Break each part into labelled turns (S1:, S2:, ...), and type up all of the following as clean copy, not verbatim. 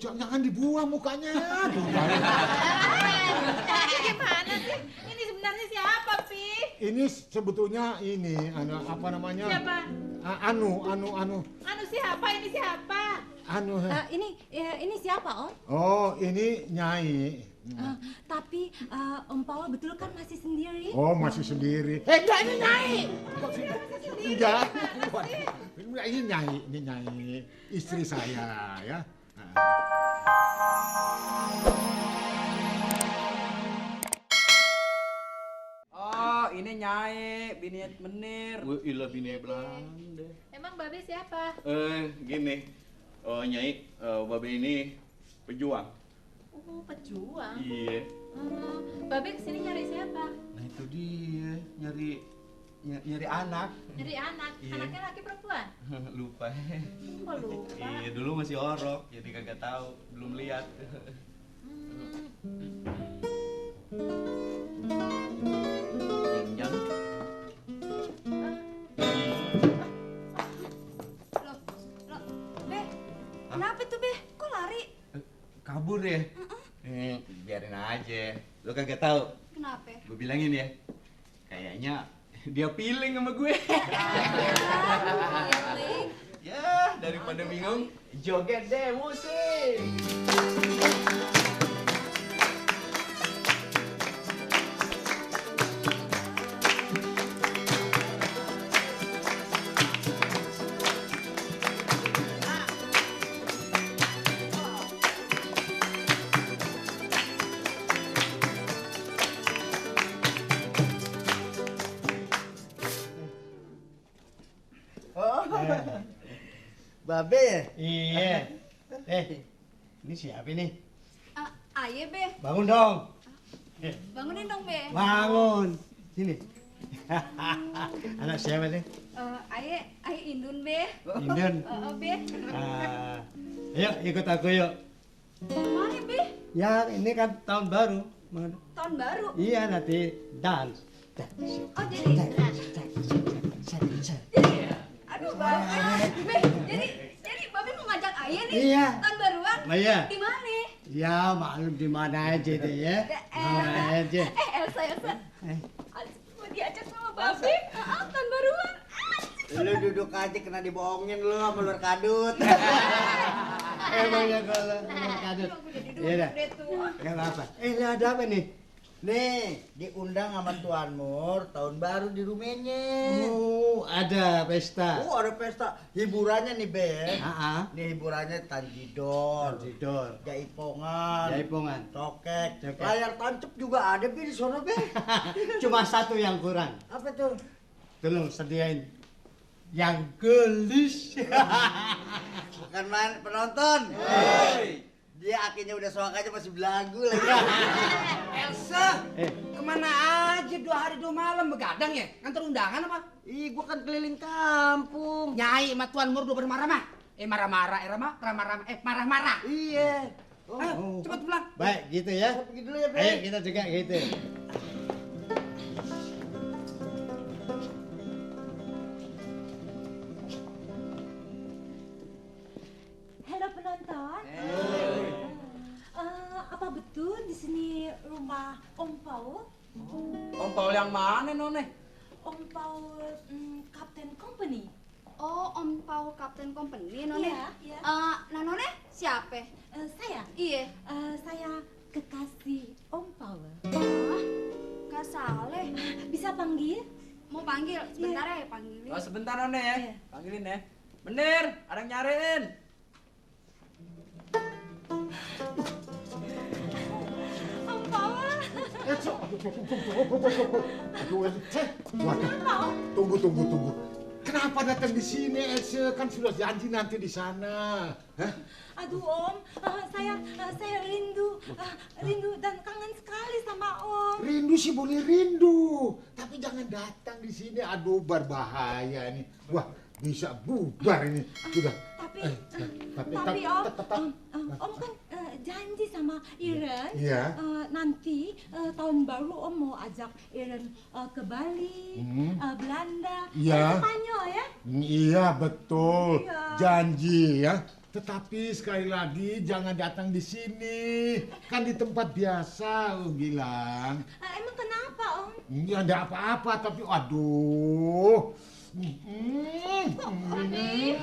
S1: jangan dibuang mukanya.
S2: Gimana sih? Ini sebenarnya siapa, Pi?
S1: Ini sebetulnya apa namanya?
S2: Siapa?
S1: Anu.
S2: Anu siapa? Ini siapa?
S1: Anu.
S3: Ini siapa, Om?
S1: Oh, ini Nyai.
S3: Tapi Om Paul betul kan masih sendiri?
S1: Oh, masih sendiri. Enggak, ini Nyai. Enggak. Ini Nyai, istri saya ya.
S4: Oh, ini Nyai, bini Menir.
S5: Wah, ilah bini Belanda.
S2: Emang Babe siapa?
S5: Gini. Oh, Nyai, Babe ini pejuang.
S2: Oh, pejuang.
S5: Iya.
S2: Babe kesini nyari siapa?
S5: Nah, itu dia, nyari anak.
S2: Nyari anak.
S5: Iya.
S2: Anaknya laki perempuan?
S5: Lupa.
S2: Kok lupa?
S5: Iya, dulu masih orok, jadi kagak tahu, belum lihat. Jenjang.
S3: Loh, Be, kenapa tuh, Be? Kok lari?
S5: Kabur ya? Biarin aja. Lo kagak tahu.
S3: Kenapa?
S5: Gue bilangin ya. Kayaknya dia feeling sama gue.
S3: Feeling.
S5: Ya, daripada bingung, joget deh musik.
S4: Babe ya?
S6: Iya. Ini siapa ini?
S3: Aye, Be.
S6: Bangun dong.
S3: Bangunin dong, Be.
S6: Bangun. Sini. Anak siapa nih?
S3: Aye Indun, Be.
S6: Indun.
S3: Be.
S6: Ayo ikut aku yuk.
S3: Mana, Be?
S6: Ya ini kan tahun baru.
S3: Tahun baru.
S6: Iya nanti dance.
S3: Oh, jadi aduh, Babe. Be, jadi Babe mau ngajak Aye nih?
S6: Iya.
S3: Tahun baruan?
S6: Iya.
S3: Di mana?
S6: Ya maklum di mana aja deh ya. Mana aja.
S3: Elsa. Mau diajak sama Babe? Tahun baruan.
S4: Lu duduk aja kena dibohongin lu sama luar kadut.
S6: Emangnya kalau kadut. Iya dah. Gak apa-apa. Ini ada apa nih?
S4: Nih, diundang sama Tuan Mur tahun baru di rumahnya.
S6: Oh, ada pesta.
S4: Ada pesta. Hiburannya nih, Be.
S6: Nih
S4: Hiburannya tanjidor,
S6: tidur.
S4: jaipongan,
S6: Jaipongan.
S4: cokek,
S6: Cokek.
S4: layar tancap juga ada, Be, di sono, Be.
S6: Cuma satu yang kurang.
S4: Apa tuh?
S6: Tolong sediain yang gelis.
S4: Bukan main penonton. Dia akhirnya udah soak aja masih belagu lagi.
S7: Elsa, kemana aja 2 hari 2 malam begadang ya? Ngantar undangan apa?
S4: Ih, gua kan keliling kampung.
S7: Nyai sama Tuan Mur udah marah-marah. Marah-marah.
S4: Iya.
S7: Ayo, cepet pulang.
S6: Baik, gitu ya.
S4: Saya pergi dulu ya, Be.
S6: Ayo kita juga gitu.
S3: Halo penonton. Apa betul di sini rumah Om Paul?
S7: Om Paul yang mana, None?
S3: Om Paul Captain Company.
S8: Oh, Om Paul Captain Company, None?
S3: Iya.
S8: Nah, None siapa?
S3: Saya.
S8: Iya.
S3: Saya kekasih Om Paul.
S8: Gak salah.
S3: Bisa panggil?
S8: Mau panggil? Sebentar ya, panggilin.
S7: Oh, sebentar, None ya.
S3: Iya.
S7: Panggilin ya. Menir, ada yang nyariin.
S3: Om Paul.
S1: Waduh, tunggu. Kenapa datang di sini, Else? Kan sudah janji nanti di sana. Hah?
S3: Aduh Om, saya rindu dan kangen sekali sama Om.
S1: Rindu sih boleh rindu, tapi jangan datang di sini. Aduh, berbahaya ini. Wah, bisa bubar ini. Sudah.
S3: Tapi Om kan janji sama Iren.
S1: Iya.
S3: Nanti tahun baru Om mau ajak Iren ke Bali, Belanda,
S1: Iya.
S3: Spanyol ya.
S1: Iya, betul.
S3: Iya.
S1: Janji ya. Tetapi sekali lagi jangan datang di sini. Kan di tempat biasa, Gilang.
S3: Emang kenapa, Om?
S1: Ya enggak apa-apa, tapi aduh.
S2: Papi.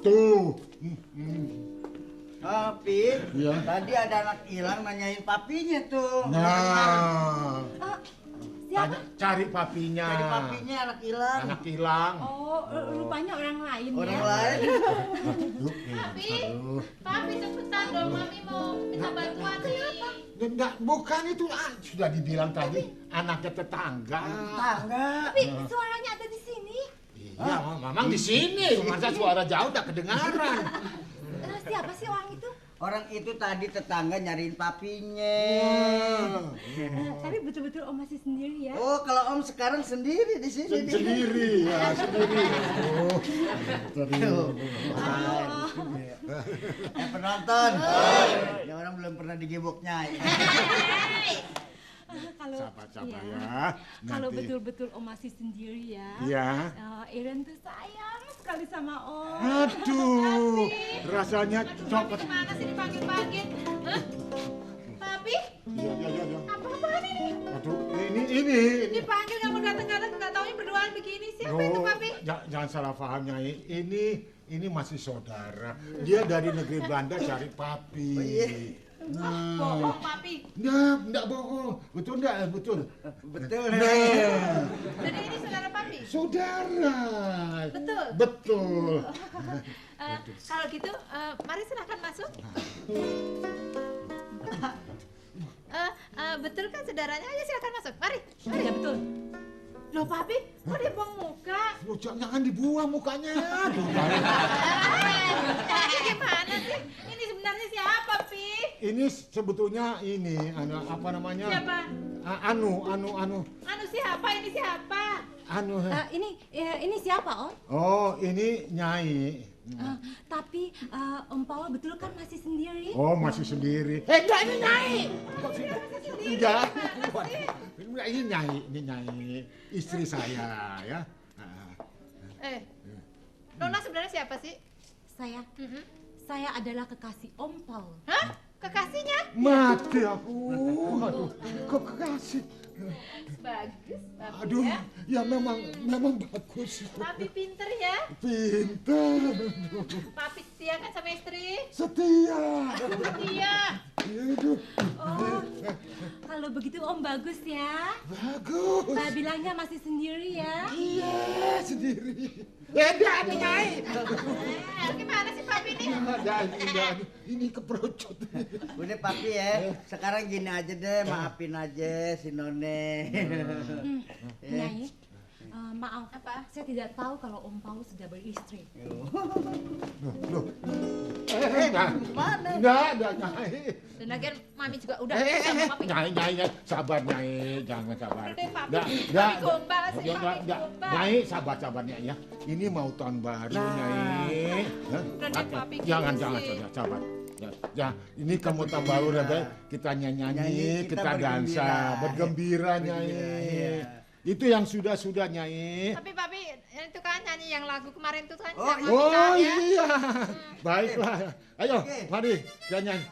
S1: Tuh.
S4: Papi,
S1: Iya.
S4: tadi ada anak hilang nanyain papinya tuh.
S1: Nah,
S3: Siapa?
S1: cari papinya.
S4: Jadi papinya anak hilang.
S1: Anak hilang.
S3: Oh, rupanya orang lain
S4: Orang
S3: ya.
S4: lain.
S2: Papi. Papi cepetan dong, Mami mau minta bantuan nih.
S1: Enggak, bukan itu. Sudah dibilang tadi anaknya tetangga.
S4: Tangga.
S3: Tapi suaranya ada di sini.
S1: Iya, memang di sini. Masa suara jauh udah kedengaran.
S3: Siapa sih orang itu?
S4: Orang itu tadi tetangga nyariin papinya.
S3: Tapi betul-betul Om masih sendiri ya?
S4: Oh, kalau Om sekarang sendiri di sini.
S1: Sendiri, ya sendiri. Oh,
S4: Penonton. Ya orang belum pernah digebok Nyai.
S3: Kalau
S1: Sabar
S3: iya.
S1: ya.
S3: Kalau
S1: Nanti.
S3: betul-betul Om masih sendiri ya.
S1: Iya.
S3: Iren tuh sayang sekali sama Om.
S1: Aduh, rasanya
S2: Aduh, Papi
S1: copot.
S2: kemana sih dipanggil-panggil? Hah? Papi?
S1: Iya.
S2: Apa-apaan ini?
S1: Aduh, ini.
S2: Dipanggil kamu datang-datang nggak taunya berduaan begini. Siapa itu, Papi?
S1: Jangan salah paham, Nyai. Ini masih saudara. Dia dari negeri Belanda cari papi.
S4: Oh, iya.
S2: Bohong, Papi.
S1: Nah, enggak bohong. Betul enggak? Betul.
S4: Betul.
S1: Nah,
S2: Jadi ini saudara Papi?
S1: saudara.
S2: Betul?
S1: Betul.
S2: Kalau gitu, mari silahkan masuk. Betul kan saudaranya? Ayo silahkan masuk. Mari.
S3: Ya betul.
S2: Loh, Papi, kok dia buang muka?
S1: Lu jangan dibuang mukanya. Aduh,
S2: Papi gimana sih? Ini sebenarnya siapa, Pi?
S1: ini sebetulnya apa namanya?
S2: Siapa?
S1: Anu.
S2: Anu siapa? Ini siapa?
S1: Anu.
S3: Ini siapa Om?
S1: Oh, ini Nyai.
S3: Tapi Om Paul betul kan masih sendiri?
S1: Oh, masih sendiri. Enggak, ini Nyai. Enggak. Ini Nyai. Istri saya, ya.
S2: Nona sebenarnya siapa sih?
S3: Saya adalah kekasih Om Paul.
S2: Hah? Kekasihnya?
S1: Mati aku. Aduh, kok kekasih.
S2: Bagus, Papi
S1: Aduh,
S2: ya.
S1: ya memang bagus.
S2: Papi pinter ya.
S1: Pintar.
S2: Papi setia kan sama istri?
S1: Setia.
S2: Setia.
S1: Aduh,
S3: Oh, kalau begitu Om bagus ya.
S1: bagus.
S3: Bilangnya masih sendiri ya.
S1: Iya, sendiri. Ada Nyai.
S2: Gimana sih Papi ini?
S1: Ini keperucut.
S4: Udah Papi ya, sekarang gini aja deh, maafin aja si None.
S3: Nyai, maaf,
S2: Apa?
S3: saya tidak tahu kalau Om Paul sudah beristri.
S1: Loh. Mana? Enggak, Nyai.
S2: Dan lagian Mami juga udah sama Papi.
S1: Nyai, sabar Nyai, jangan sabar.
S2: Udah deh, Papi.
S1: Nggak,
S2: Papi gombal sih,
S1: nggak,
S2: Papi
S1: nggak.
S2: gombal.
S1: Nyai, sabar ya. Ini mau tahun baru, Nyai. Hah?
S2: Udah deh, Papi,
S1: Jangan,
S2: gini sih.
S1: sabar. Ya, ini kamu tahun baru udah baik. Kita nyanyi, kita dansa, bergembira, Nyai.
S4: Iya.
S1: Itu yang sudah Nyai.
S2: Tapi Papi, itu kan nyanyi yang lagu kemarin tuh kan
S4: Oh,
S2: yang Mami
S1: Oh
S2: tahu ya.
S1: iya, baiklah. Ayo,
S4: Oke.
S1: mari kita nyanyi.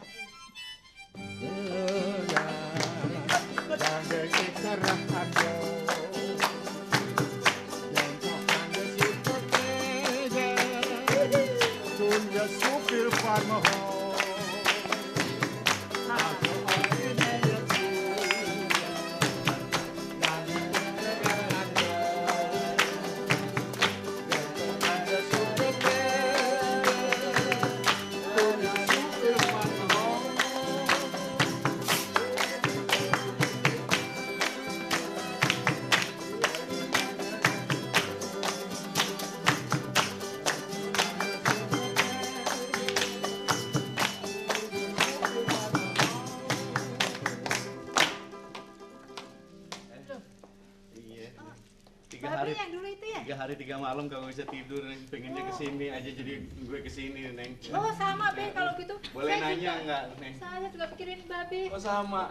S2: Babi yang dulu itu ya?
S5: 3 hari 3 malam kalau bisa tidur, Neng. Pengennya kesini aja, jadi gue kesini, Neng.
S2: Oh sama Be, kalau gitu.
S5: Boleh
S2: saya
S5: nanya
S2: juga-
S5: nggak, Neng?
S2: Saya juga pikirin Babe.
S5: Oh sama,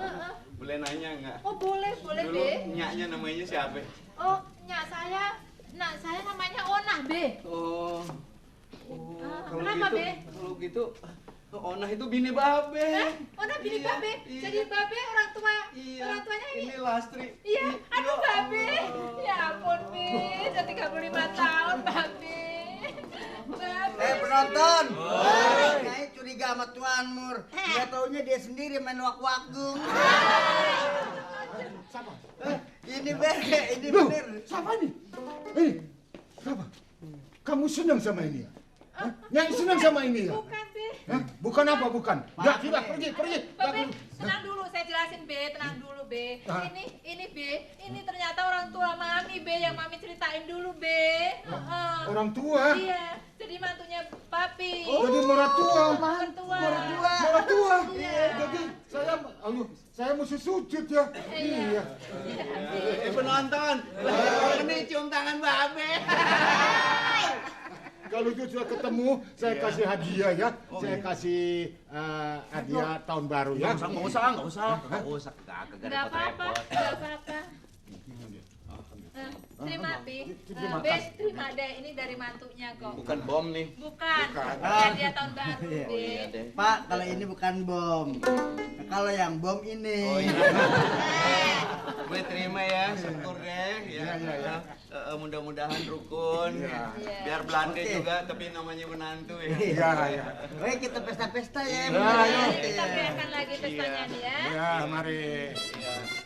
S5: boleh nanya nggak?
S2: Oh boleh
S5: Dulu
S2: Be.
S5: nyaknya namanya siapa?
S2: Oh nyak saya Nah, saya namanya Onah, Be.
S5: Oh. Kalau
S2: kenapa,
S5: gitu,
S2: Be?
S5: kalau gitu, Onah itu bini Babe.
S2: Onah bini
S5: Iya,
S2: Babe.
S5: iya.
S2: Jadi Babe orang
S5: Iya.
S2: tuanya ini.
S5: Ini Lastri.
S2: Iya, aduh Babe. Ya ampun, Be. Sudah 35 tahun, Babe. Babe.
S4: Penonton. Nyai curiga sama Tuan Mur. Dia taunya dia sendiri main wak-wakgung.
S1: Siapa?
S4: Ini ini
S1: Loh,
S4: bener.
S1: siapa ini? Siapa? Kamu senang sama ini ya? Hah? Nyai senang sama ini ya?
S2: Bukan, Be.
S1: Hah? Bukan apa bukan? Ya sudah pergi.
S2: Babe, tenang dulu, saya jelasin, Be. Tenang dulu, Be. Ini, Be. Ini ternyata orang tua Mami, Be. Yang Mami ceritain dulu, Be.
S1: Orang tua?
S2: Iya, jadi mantunya Papi.
S1: Jadi mertua.
S2: Mertua.
S1: Mertua.
S2: Iya.
S1: Jadi saya mesti sujud ya. Iya.
S5: Penonton, ini cium tangan Babe.
S1: Kalau itu sudah ketemu, saya kasih hadiah ya. Saya kasih hadiah tahun baru ya.
S5: Nggak usah. Kagak
S2: Enggak apa-apa, enggak apa-apa. Terima, Pi. Be, terima deh. Ini dari mantunya kok.
S5: Bukan bom nih.
S2: Bukan. Hadiah tahun baru,
S4: Iya.
S2: Be.
S4: Pak, kalau ini bukan bom. Kalau yang bom ini.
S5: Oh iya. Gue terima ya, syukur deh. Ya. Mudah-mudahan rukun. Biar Belanda
S4: Oke.
S5: juga, tapi namanya menantu ya.
S1: Iya.
S4: Oke, kita pesta-pesta ya.
S2: Kita berikan lagi pestanya nih ya.
S1: Ya, mari.
S5: Iya.